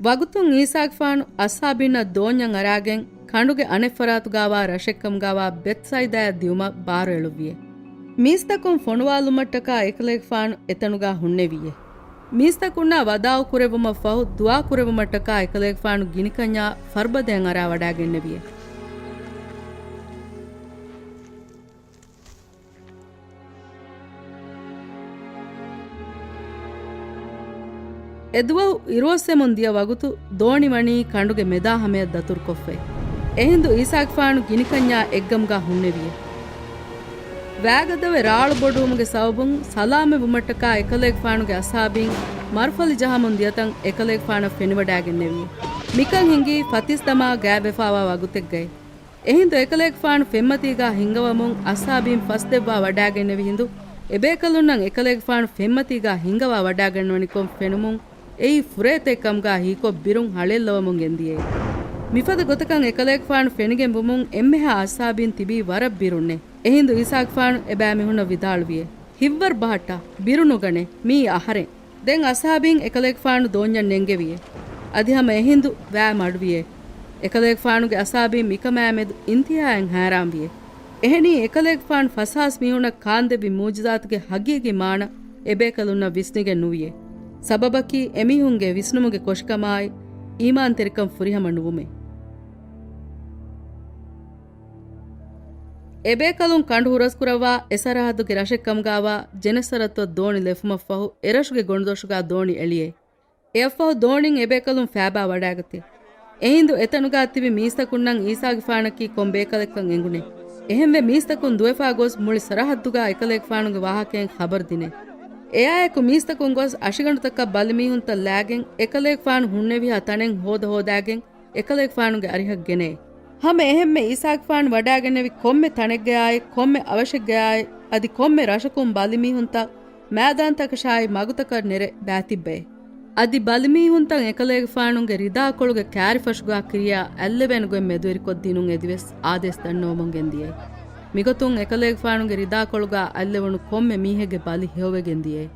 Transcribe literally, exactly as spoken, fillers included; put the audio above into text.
ވަގުތުން އީސާގެފާނު އަޞްޙާބީންނަށް ދޯންޏަށް އަރާގެން ކަނޑުގެ އަނެއްފަރާތުގާވާ ރަށެއްކަމުގާވާ ބެތްޞައިދާއަށް ދިއުމަށް ބާރުއެޅުއްވިއެވެ. މީސްތަކުން ފޮނުވާލުމަށްޓަކާ އެކަލޭގެފާނު އެތަނުގާ ހުންނެވިއެވެ. މީސްތަކުންނާ ވަދާޢު ކުރެއްވުމަށްފަހު ދުޢާ ކުރެއްވުމަށްޓަކާ އެކަލޭގެފާނު ގިނިކަންޏާ ފަރުބަދައަށް އަރާ ވަޑާގެންނެވިއެވެ. އެދުވަހު އިރުއޮއްސެމުން ދިޔަ ވަގުތު ދޯނި ވަނީ ކަނޑުގެ މެދާ ހަމަޔަށް ދަތުރުކޮށްފައި. އެހިނދު އީސާގެފާނު ގިނިކަންޏާ އެއްގަމުގާ ހުންނެވިއެވެ. ވައިގަދަވެ ރާޅު ބޮޑުވުމުގެ ސަބަބުން ސަލާމަތްވުމަށްޓަކާ އެކަލޭގެފާނުގެ އަޞްޙާބީން މަރުފަލި ޖަހަމުން ދިޔަތަން އެކަލޭގެފާނަށް ފެނިވަޑާގެންނެވިއެވެ. މިކަން ހިނގީ ފަތިސް ދަމާ ގާތްވެފާވާ ވަގުތެއްގައި. އެހިނދު އެކަލޭގެފާނު ފެންމަތީގާ ހިންގަވަމުން އަޞްޙާބީން ފަސްދެއްވާ ވަޑާގެންނެވި ހިނދު، އެބޭކަލުންނަށް އެކަލޭގެފާނު ފެންމަތީގާ ހިންގަވާ ވަޑާގަންނަވަނިކޮށް ފެނުމުން، އެއީ ފުރޭތައެއް ކަމުގާ ހީކޮށް ބިރުން ހަޅޭއްލަވަމުން ގެންދިޔައެވެ. މިފަދަ ގޮތަކަށް އެކަލޭގެފާނު ފެނިގެން ވުމުން އެންމެހާ އަޞްޙާބީން ތިބީ ވަރަށް ބިރުންނޭ. އެހިނދު އީސާގެފާނު އެބައިމީހުންނަށް ވިދާޅުވިއެވެ. ހިތްވަރު ބަހައްޓާ، ބިރުނުގަނޭ، މިއީ އަހަރެން. ދެން އަޞްޙާބީން އެކަލޭގެފާނު ދޯންޏަށް ނެންގެވިއެވެ. އަދި ހަމަ އެހިނދު ވައި މަޑުވިއެވެ. އެކަލޭގެފާނުގެ އަޞްޙާބީން މިކަމާމެދު އިންތިހާއިން ހައިރާންވިއެވެ. އެހެނީ އެކަލޭގެފާނު ފަސްހާސް މީހުނަށް ކާންދެއްވި މުޢުޖިޒާތުގެ ހަގީގީ މާނަ އެބޭކަލުންނަށް ވިސްނިގެން ނުވިއެވެ. ސަބަބަކީ އެމީހުންގެ ވިސްނުމުގެ ކޮށިކަމާއި އީމާންތެރިކަން ފުރިހަމަ ނުވުމޭ. އެބޭކަލުން ކަނޑު ހުރަސްކުރައްވާ އެ ސަރަހައްދުގެ ރަށެއްކަމުގާވާ ޖެނެސަރަތުއަށް ދޯނި ލެފުމަށްފަހު، އެރަށުގެ ގޮނޑުދޮށުގާ ދޯނި އެޅިއެވެ. އެއަށްފަހު ދޯނިން އެބޭކަލުން ފައިބާ ވަޑާގަތީ. އެހިނދު އެތަނުގާ ތިބި މީސްތަކުންނަށް އީސާގެފާނަކީ ކޮން ބޭކަލެއްކަން އެނގުނޭ. އެހެންވެ މީސްތަކުން ދުވެފާ ގޮސް މުޅި ސަރަހައްދުގާ އެކަލޭގެފާނުގެ ވާހަކައިން ޚަބަރު ދިނޭ. އެއާއެކު މީސްތަކުން ގޮސް އަށިގަނޑުތަކަށް ބަލިމީހުންތައް ލާގެން އެކަލޭގެފާނު ހުންނެވިހާ ތަނެއް ހޯދަ ހޯދާގެން އެކަލޭގެފާނުގެ އަރިހަށް ގެނައޭ. ހަމަ އެހެންމެ އީސާގެފާނު ވަޑާގެންނެވި ކޮންމެ ތަނެއްގަޔާއި، ކޮންމެ އަވަށެއްގަޔާއި، އަދި ކޮންމެ ރަށަކުން ބަލިމީހުންތައް މައިދާންތަކަށާއި މަގުތަކަށް ނެރެ ބައިތިއްބައޭ. އަދި ބަލިމީހުންތައް އެކަލޭގެފާނުގެ ރިދާކޮޅުގެ ކާރިފަށުގާ ކިރިޔާ އަތްލެވޭނެ ގޮތް މެދުވެރިކޮށްދިނުން އެދިވެސް އާދޭސް ދަންނަވަމުން ގެންދިޔައޭ. މިގޮތުން އެކަލޭގެފާނުގެ ރިދާކޮޅުގާ އަތްލެވުނު ކޮންމެ މީހެއްގެ ބަލި ހެޔޮވެގެން ދިޔައޭ.